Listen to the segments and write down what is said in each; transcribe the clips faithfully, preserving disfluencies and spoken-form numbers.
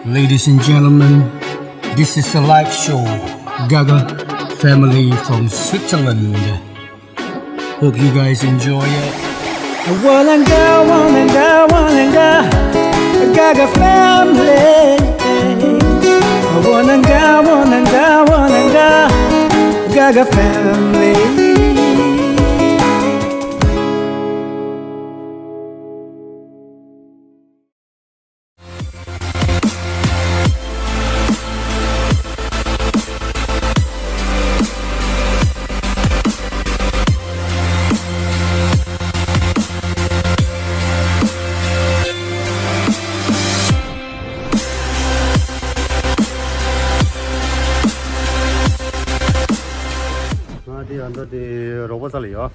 Ladies and gentlemen, this is a live show, Gaga family from Switzerland. Hope you guys enjoy it. Wananga, wananga, wananga, Gaga family. Wananga, wananga, wananga, Gaga family. ང་དེ་ཨ་མདོ་དེ་རོགས་པ་ས་ལ་ཡོད།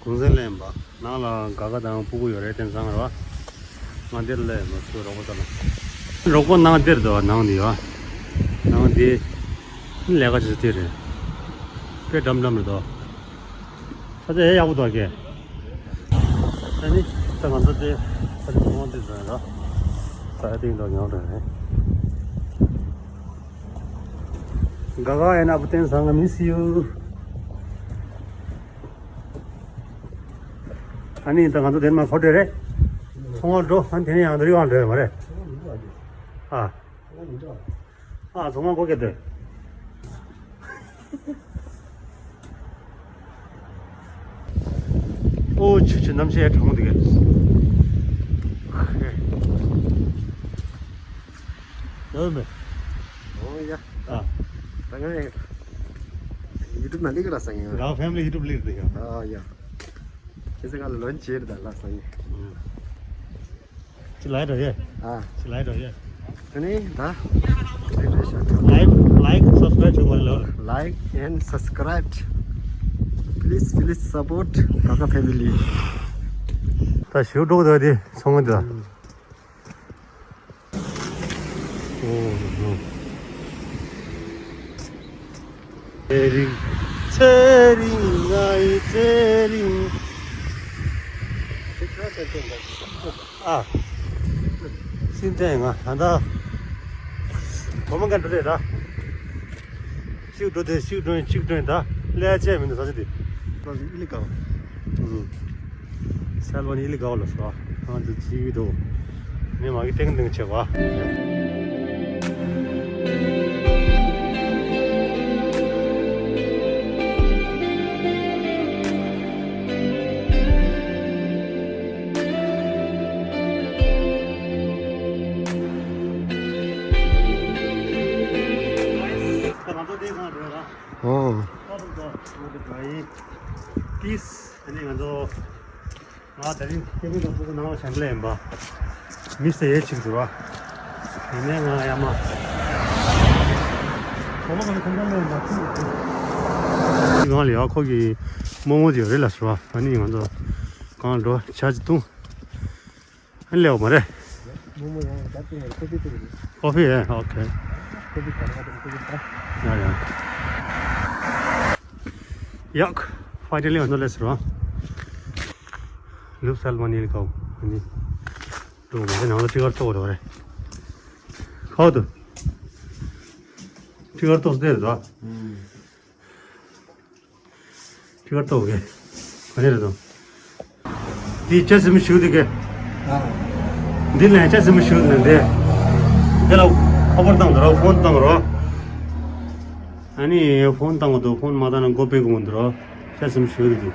གུང་སེང་ལེན་པ། ནང་ལ་ག་ག་དང་སྤུ་གུ་ཡོད་རེད། དེང་སང་རེད་བ། ང་འདིར་སླེབས་མ་སུ་རོགས་པ་ཙམ། རོགས་པ་ནང་འདིར་འདུག་ནང་འདི་ཡོད། ནང་འདི་ལས་ཀ་བྱེད་ས་དེ་རེད། དཔེ་འགྲམ་འགྲམ་རེད་དོ། ས་ཆ་ཡག་པོ་འདུག་གས། ཨ་ནི་ད་ང་ཚོ་དེ་ས་ཆ་ཚོང་དེ་ཚོ་ཡིན་རོ། ས་ཡ་སྟེང་དུ་ཉོ་འགྲོ་རེད། ག་ག་ཡིན་ན་བུ་བསྟན་བཟང་ང་miss you། ཨ་ནི་ད་ང་ཚོ་དེ་མ་ཁོ་འདྲ་རེད། ཚོང་བ་འགྲོ་ཨ་ནི་དེ་ནས་ཡང་འདྲི་བ་འདྲ་མ་རེད། ཨ། ཨ་ཚོང་བ་གོ་གེ་དེ། ཨོ་ཆུ་ཆུ་གནམ་གཤིས་གྲང་མོ་འདུག་གས། ཡོད་མེད། ཨོ་ཡ། ཨ། ད་ང་ཡང་YouTube ནང་སླེབས་ཀྱི་ལ་སང་ཡིན། ང་family YouTube སླེབས་འདུག་ཡ། ཨ་ཡ། ཁྱེད་ཚོ་ང་ལོན་བྱེད་ད་ལ་སང་ཡིན། ཅི་ལའི་འགྲོ་ཡས། ཨ། ཅི་ལའི་འགྲོ་ཡས། ཨ་ནི་ད། Like, like, subscribe བྱུང་བ་ལོ། Like and subscribe. Please, please support Gaga family. ད་ཞུ་འགྲོ་ད་དེ་ཚོང་ད། ཨོ་ཧོ། ཚེ་རིང་ཚེ་རིང་ང་ཡི་ཚེ་རིང་། ཨ། སེམས་ཅན་ང་ད་ལྟ་གོ་མ་ག་འགྲོ་རེད་ད། གཅིག་འགྲོ་དེ་གཅིག་འགྲོ་གཅིག་འགྲོ་ད་ལས་བྱས་མི་འདུག་ས་ཆ་དེ། ཨ་ལི་ཀའོ། ཨུ། སལ་བ་ནི་ལི་གའོ་ལ་སོ། ང་ཚོ་ཅི་འདུག་ངས་མ་གི་ཏེང་ཏེང་བྱེད་པ། ང་ཚོ་དེ་གང་འགྲོ་ཡ་ལ། ཨོ། ཨ་ནི་ང་ཚོ་ང་དེ་རིང་ཁེ་ཕན་དང་ཕྲུ་གུ་ནང་ལ་བྱང་ལས་ཡིན་པ། མི་སེ་ཡེ་གཅིག་འདུག་བ། ཡིན་ནའི་ང་ཡ་མ། གོ་ལོ་ག་ལ་ཁོང་ཁོང་ལ་ཡིན་པ་ཅི་ཡིན། ང་ལ་ཡ་ཁོ་གི་རྨོ་མོ་དེ་རེད་ལ་ཟེར་བ། ཨ་ནི་ང་ཚོ་གང་འགྲོ་ཆ་ཅི་བཏུང་། ཨ་ནི་ལེའོ་མ་རེད། རྨོ་མོ་ཡང་ད་ལྟ་ཡང་ཁོ་ཚོ་དེ་རེད། ཁོ་ཕི་ཡ་ཨོ་ཁེ། ཁོ་ཚོ་ག་རེ་ག་རེ་ཁོ་ཚོ་ད། ཡ་ཡ། ཡག་ཕའི་ནལ་ལི་ང་ཚོ་སླེབས་སོང་། ལུབ་སལ་མ་ནི་ལི་ཀའོ། ཨ་ནི། འགྲོ་མ་ནང་ལ་ཊི་ཀར་གཏོགས་རེད་བ་རེད། ཁའོ་དུ། ཊི་ཀར་གཏོགས་སྟེར་དོ། ཊི་ཀར་གཏོགས་གེ། ག་ནས་རེད་དོ། འདི་ཅ་སི་མི་ཞུ་དེ་གེ། འདི་ལན་ཅ་སི་མི་ཞུ་ནས་འདི། འདི་ལ་ཁ་པར་བཏང་དུ་རོ། ཕོན་བཏང་རོ། ཨ་ནི་ཕོན་བཏང་དུ་ཕོན་མ་བཏང་ན་མགོ་པེ་གོང་དུ་རོ། ཅ་སི་མི་ཞུ་དེ་གེ།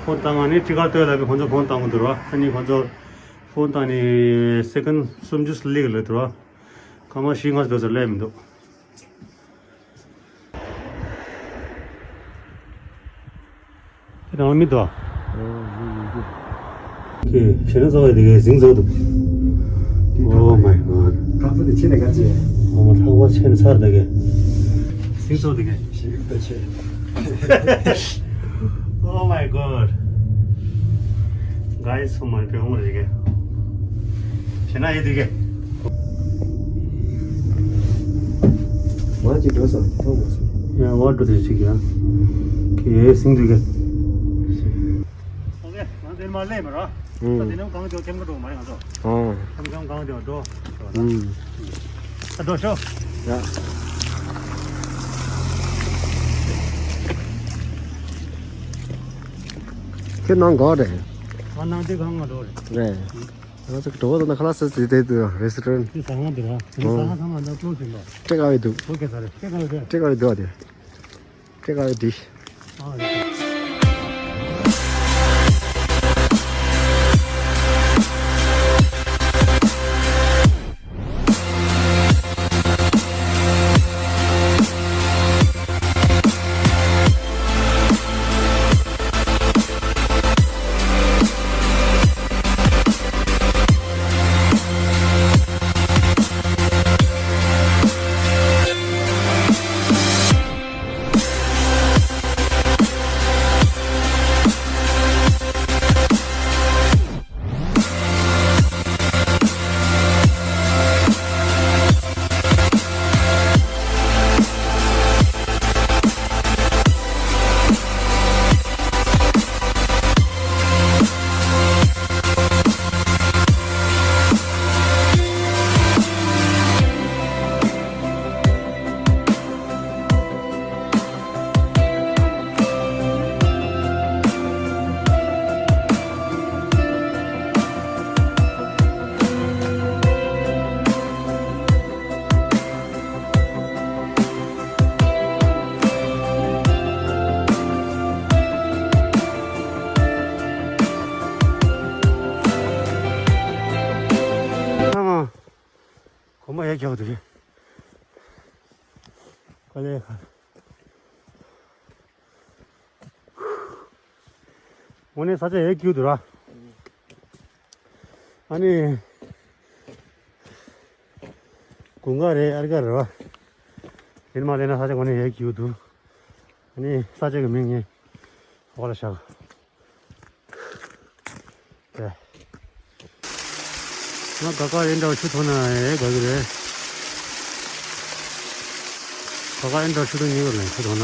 ཕོན་བཏང་ཨ་ནི་ཊི་ཀར་གཏོགས་ལ་གེ་ཁོང་ཚོ་ཕོན་བཏང་དུ་རོ། ཨ་ནི་ཁོང་ཚོ་ཕོན་བཏང་ནས་སེ་ཀན་སུམ་ཅུ་སླེབས་ལ་དུ་རོ། སྐར་མ་བཞི་ལྔ་ཙམ་སླེབས་མི་འདུག་དེ་ནང་མི་འདུག་ཨ། ཁྱེད་ཞེ་ན་ཚོ་བའི་དེ་གའི་ཟིང་ཚོ་འདུག Oh my god. ལྷག་པ་དེ་ཆེ་ནས་ག་ཅེ། ཨོ་མ་ལྷག་པ་ཆེ་ནས་ཚར་དེ་གའི་ཟིང་ཚོ་དེ་གའི། ཞེ་གི་ད་ཆེ། Oh my god. Guys, so my people, what is it? ཞེ་ན་ཡེ་དེ་གའི། མ་ཅིག་འགྲོ་སོང་མཐོང་མ་སོང་། ཡ་བ་འགྲོ་དེ་ཅིག་ཡ། ཁེ་སིང་དུ་གེ། ཨོ་ཁེ། ང་དེར་མ་ལེ་མ་ར། ད་དེ་ནས་གང་འགྱོ་ཁྱིམ་ག་འགྲོ་མ་རེད་ང་ཚོ། ཨོ། ཁྱིམ་ཁྱིམ་གང་འགྱོ་འགྲོ། ཨུམ། ད་འགྲོ་ཤོག་ཡ། ཁྱེད་ནང་ག་རེད། ང་ནང་དེ་གང་ང་འགྲོ་རེད། རེད། ང་ཚོ་གྲོགས་པོ་དང་ཁ་ལག་ཟ་ཟི་དེ་དུ་རེ་སི་ཊོ་རན། དེ་ཟ་ཁང་དེ་ར། དེ་ཟ་ཁང་ཚང་མ་འདི་ཀློག་ཟིན་པ། སྤྲད་ག་བའི་འདུག་སྤྲད་ག་བའི་འདུག་ཨ་དེ། སྤྲད་ག་བའི་འདི། སྤྲད་ག་བའི་འདི། ཨ་མ། གོམ་པ་ཡར་རྒྱག་འདུག་ག་ལེ་ག་དངོས་གནས་ས་ཆ་ཡག་སྐྱིད་འདུག་ར། ཨ་ནི། དགུན་ཁ་རེད་དབྱར་ཁ་རེད་བ། ཡིན་མ་རེད་ན་ས་ཆ་དངོས་གནས་ཡག་སྐྱིད་འདུག་ཨ་ནི་ས་ཆ་གི་མིང་ངས་འོག་ལ་བཞག་ང་ག་ག་ཡིན་འདྲ་བ་ཆུ་ཐོག་ན་ཡག་ག་གི་རེད། ག་ག་ཡིན་འདྲ་ཆུ་ཐོག་ཉིན་ག་ལ་ཆུ་ཐོག་ན།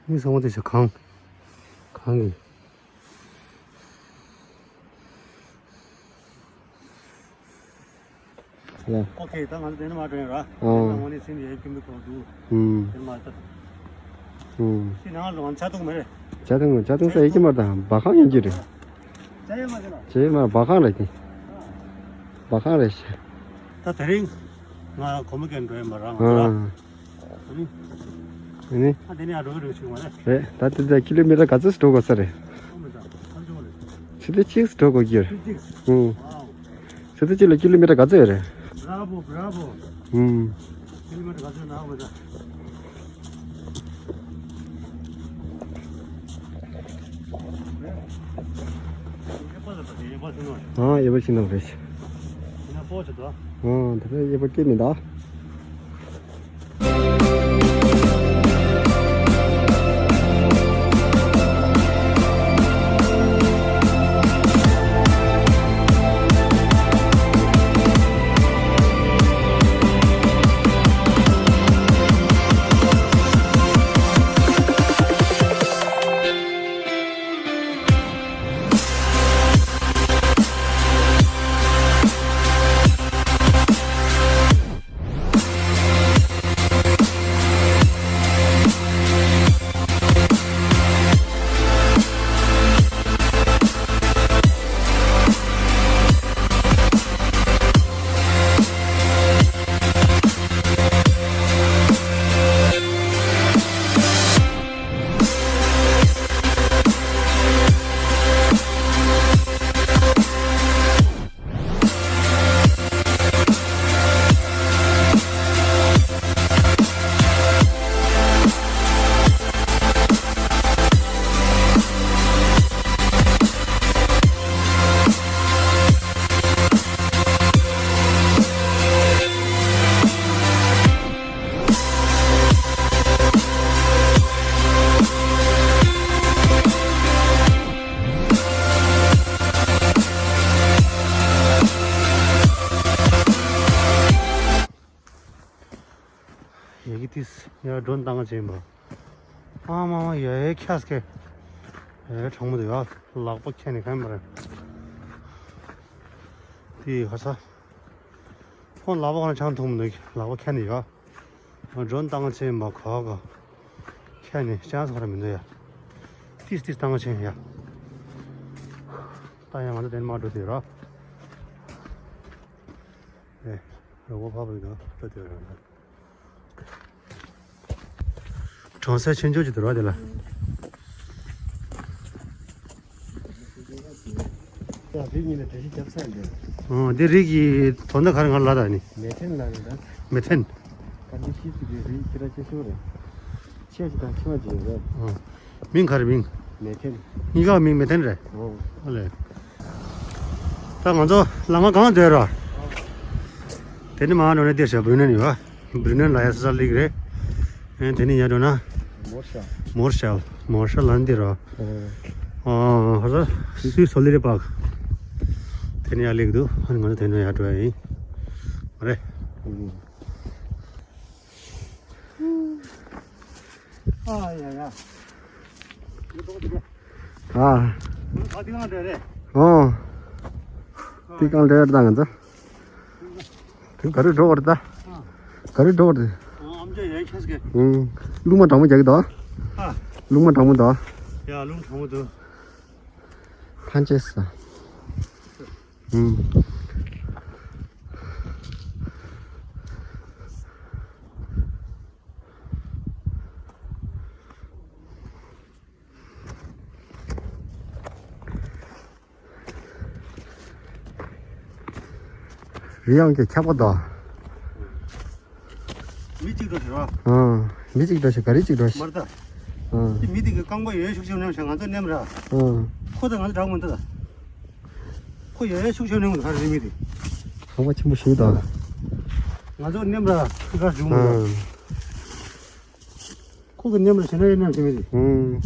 མི་ཚང་མ་དེ་ཆ་གང་། གང་གི། ཡ། ཨོ་ཁེ། ད་ང་ཚོ་དེ་ནས་མར་འགྲོ་ཡིན་ར། ཨོ། དེ་ནས་མར་དངོས་གནས་སེམས་ཡོད་ཀྱི་མི་གོ་འདུག་ཨུམ། དེ་ནས་མར་ད། ཨུམ། དེ་ནང་ལ་ང་ཆ་ཐུང་མ་རེད། ཆ་ཐུང་ཆ་ཐུང་ས་ཡི་གེ་མར་དང་བ་ཁང་ཡིན་གྱི་རེད། ཆ་ཡོད་མ་རེད་ལ། ཆ་ཡོད་མ་བ་ཁང་རེད་དེ། བ་ཁང་རེད་ཤག་ད་དེ་རིང་ང་གོ་མོ་གན་འགྲོ་ཡིན་མ་ར་ང་ཚོ་ར། ཨ། ཨ་ནི། ཨ་དེ་ནས་ཡར་འགྲོ་གི་རེད་ཞིག་མ་རེད། རེད། ད་དེ་ད་ཀི་ལོ་མི་ཊར་ག་ཚོད་འགྲོ་དགོས་ས་རེད། ཨོ་མི་ད་ཁམ་ཆུང་རེད། ཕྱི་ལོ་གཅིག་འགྲོ་དགོས་ཀྱི་རེད། ཕྱི་ལོ་གཅིག་ཨུ། ཝའོ། ཕྱི་ལོ་གཅིག་ལ་ཀི་ལོ་མི་ཊར་ག་ཚོད་ཡོད་རེད། Bravo, bravo. ཨུ། ཀི་ལོ་མི་ཊར་ག་ཚོད་ན་ཨོ་མི་ད། ཨ་ཡོད་པ་ཤིང་ནང་རེད། ཨ་ད་ལྟ་ཡོད་པ་སྐྱེས་མི་འདུག་ཡ་གི་ཏིས་ཡ་ཌོན་བཏང་ང་ཅེས་མ། ཨ་མ་མ་ཡ་ཡ་ཁྱ་སྐད། ཡ་ཡ་གྲང་མོ་འདུག་ཡ། ལག་པ་ཁྱེར་ནས་ག་ཡིན་པ་རེད། དེ་ཧ་ས། ཁོང་ལག་པ་གང་ཆང་འཐུང་མི་འདུག་ལག་པ་ཁྱེར་ནས་ཡ། ཌོན་བཏང་ང་ཅེས་མ་ག་ག་ཁྱེར་ནས་ཅང་སོང་ར་མི་འདུག་ཡ། ཏིས་ཏིས་བཏང་ང་ཅེས་ཡ། ད་ཡང་ང་ཚོ་དེ་ནས་མར་འགྲོ་དུས་ར། ཨེ། རོགས་པ་ཕ་བུ་དང་ལྟ་དེ་རང་དང་། གྲོང་གསེབ་ཆུང་ཆུང་ཅིག་འདུག་ར་དེ་ལ། ཡ་རིགས་གཉིས་ལ་གྲ་སྒྲིག་རྒྱབ་ཚར་འདུག་ཨོ་དེ་རིགས་ཀྱི་དོན་དག་ག་རེ་ང་ལ་ད་ནི། མེ་ཐན་ལ་རེད་ད། མེ་ཐན། ཀ་འདི་ཤི་ཚིག་གི་རིགས་ཁྱེད་ར་ཆེ་ཤོས་རེད། ཆེ་ཞིག་དང་ཆེ་བ་ཅིག་ཡོད་རེད། ཨོ། མིང་ག་རེ་མིང་། མེ་ཐན། གཉིས་ཀ་མིང་མེ་ཐན་རེད། ཨོ། ཨ་ལས། ད་ང་ཚོ་ལམ་ཁ་གང་སྡོད་ར། དེ་ནི་མ་འགྲོ་ནས་དེར་བྱ་བུ་ནན་ཡོད། བུ་ནན་ལ་ཡ་ས་ས་ལིག་རེད། ཨེ་དེ་ནི་ཡ་འགྲོ་ན། མོར་ཤལ། མོར་ཤལ་མོར་ཤལ་ལ་འདི་ར། ཨོ། ཨ་ཧ་ས་སུའི་སོ་ལི་རེ་པག་དེ་ནི་ཡ་ལིག་འདུག་ཨ་ནི་ང་ཚོ་དེ་ནི་ཡ་འགྲོ་ཡ་ཡིན། མ་རེད། ཨ་ཡ་ཡ། ཨ། ཨ་དེ་གང་འདྲ་རེད། ཨོ། དེ་གང་འདྲ་རེད་ད་ང་ཚོ། དེ་ག་རེ་འགྲོ་བར་ད། ག་རེ་འགྲོ་བར་ད། ཨ་ཨམ་ཅོག་ཡ་ཁྱེད་ཀྱི། ཨུང་། རླུང་མ་གྲང་མོ་རྒྱག་གི་འདུག་ཨ། རླུང་མ་གྲང་མོ་འདུག་ཡ་རླུང་གྲང་མོ་འདུག་ཐང་ཆད་ས། ཨུང་། རི་ཡང་གི་འཁྱག་པ་དང་། མི་གཅིག་འགྲོ་ཞིག་རོ། ཨང་། མི་གཅིག་འགྲོ་ཞིག་ག་རེ་གཅིག་འགྲོ་ཞིག་མར་ད། ཨང་། དེ་མི་དེ་གི་རྐང་པ་ཡོད་ཤུགས་ཤུགས་ནང་ཞིག་ང་ཚོ་ནེམ་ར། ཨང་། ཁོ་དང་ང་ཚོ་འདྲ་མི་འདུག་ཁོ་ཡོད་ཤུགས་ཤུགས་ནང་ག་རེ་མི་དེ། ཁང་པ་ཆེན་པོ་ཞིག་དང་། ང་ཚོ་ནེམ་ར་ཁི་ཁར་བྱུང་མི་འདུག་ཨང་། ཁོ་གི་མཉམ་ལ་ཞེ་ན་ཡོད་མཉམ་བྱེད་མི་རེད། ཨང་།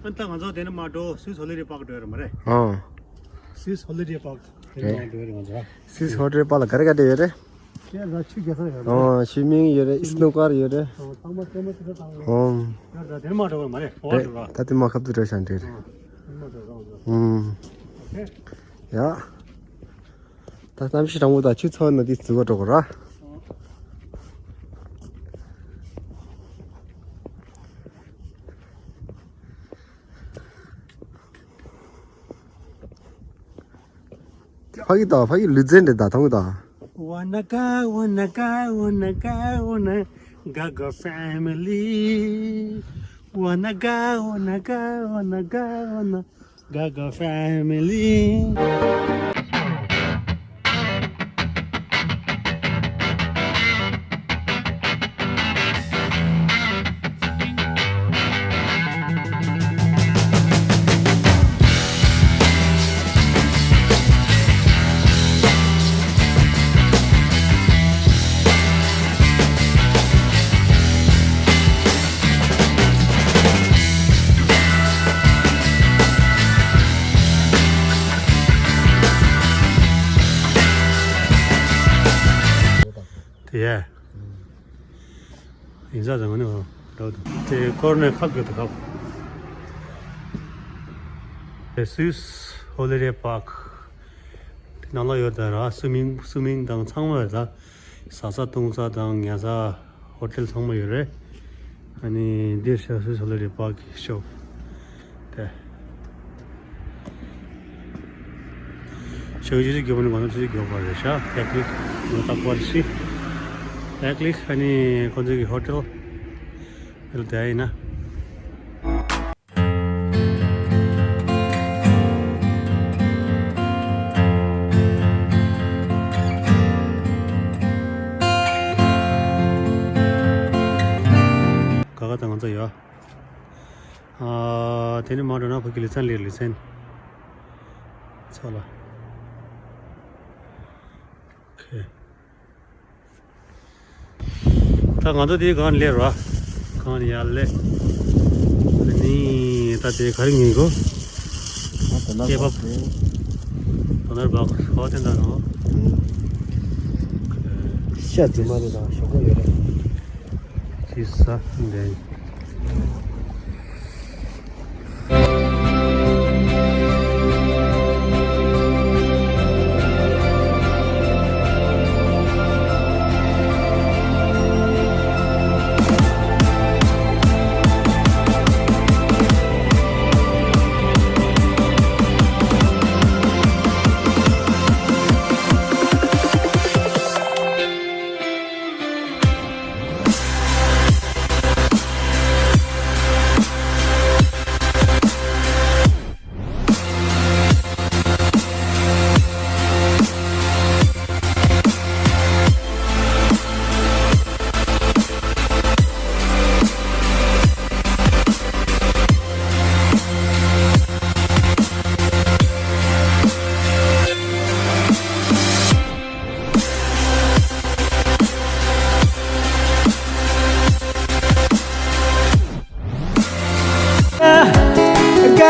ཨ་ད་ང་ཚོ་དེ་ནས་མར་འགྲོ། སུད་སི་ཧོ་ལི་ཌེ་པཱརྐ་འགྲོ་ཡ་རེད་མ་རེད། ཨ། སུད་སི་ཧོ་ལི་ཌེ་པཱརྐ་དེ་ནས་མར་འགྲོ་ཡ་རེད་ང་ཚོ། སུད་སི་ཧོ་ལི་ཌེ་པཱརྐ་ལ་ག་རེ་ག་རེ་ཡོད་རེད། དེ་ལ་ཆུ་རྒྱག་ས་ཡོད་རེད། ཨོ། ཆུ་སྨན་ཡོད་རེད། སི་ནུ་ཀར་ཡོད་རེད། ཨོ། ཐང་མ་ཐེངས་མ་ཐེངས་ཐང་མ། ཨོ། ཡ་ད་དེ་ནས་མར་འགྲོ་བ་མ་རེད། འོ་རེད། འགྲོ་བ། ད་དེ་མར་ཁ་ཐུག་འགྲོ་ཤག་འགྲོ་རེད། ཨོ། དེ་ནས་མར་འགྲོ་རང་འགྲོ། ཨུམ། ཨོ་ཁེ། ཡ། ད་གནམ་གཤིས་གྲང་མོ་དང་ཆུ་ཚོད་ནང་དེ་འཛུལ་བ་འགྲོ་གོ་ར། ཕ་གི་དང་ཕ་གི་ལུས་རྩལ་འདྲ་ད་མཐོང་གི་དང་། Wanna go, wanna go, wanna go, wanna Gaga family. Wanna go, wanna go, wanna go, wanna Gaga family. དེ་ཡ། ཡིན་ས་ཙང་ནི་འོ་འགྲོ་འདུག་དེ་ཁོར་ནས་ཁ་གི་དུ་ཁབ། དེ་སུད་སི་ཧོ་ལི་ཌེ་པཱརྐ་དེ་ནང་ལ་ཡོད་ད་ར། སུ་མིང་སུ་མིང་དང་ཚང་མ་ཡོད་ད། ཟ་ས་བཏུང་ས་དང་ཉལ་ས་ཧོ་ཊེལ་ཚང་མ་ཡོད་རེད། ཨ་ནི་འདིར་ཤ་སུད་སི་ཧོ་ལི་ཌེ་པཱརྐ་གི་ཤོབ་དེ། ཤག་ཅི་ཅི་གྱོབ་ནི་གོ་ན་ཅི་ཅི་གྱོབ་པ་རེད་ཤག་ཨེ་ཀླིག་ནོ་ཏག་པར་ཤི། ཨེ་ཀླིག་ཨ་ནི་ཁོང་ཚོའི་གི་ཧོ་ཊེལ་ཨེལ་དེ་ཨ་ཡིན་ན། ག་ག་དང་ང་ཚོ་ཡོད། ཨ། དེ་ནས་མར་འགྲོ་ན་ཕ་གི་ལི་ཚན་ལི་ལི་ཚན་ཚོ་ལ། ཨོ་ཁེ། ད་ང་ཚོ་དེའི་སྒང་ལས་ར། སྒང་ལ་ཡར་ལས། ཨ་ནི་ད་དེ་ག་རེ་ཉོས་གོ། ཨ་དོ་ནར་སྐེ་བབ། བག་དེ། དོ་ནར་བག་ཧོ་དེ་འདྲ་ནོ། ཨུམ། ཤ་རྫུན་མ་རེད་དང་ཞོགས་པ་ཡོད་རེད། ཅི་ས་འདྲ།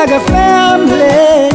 like a family.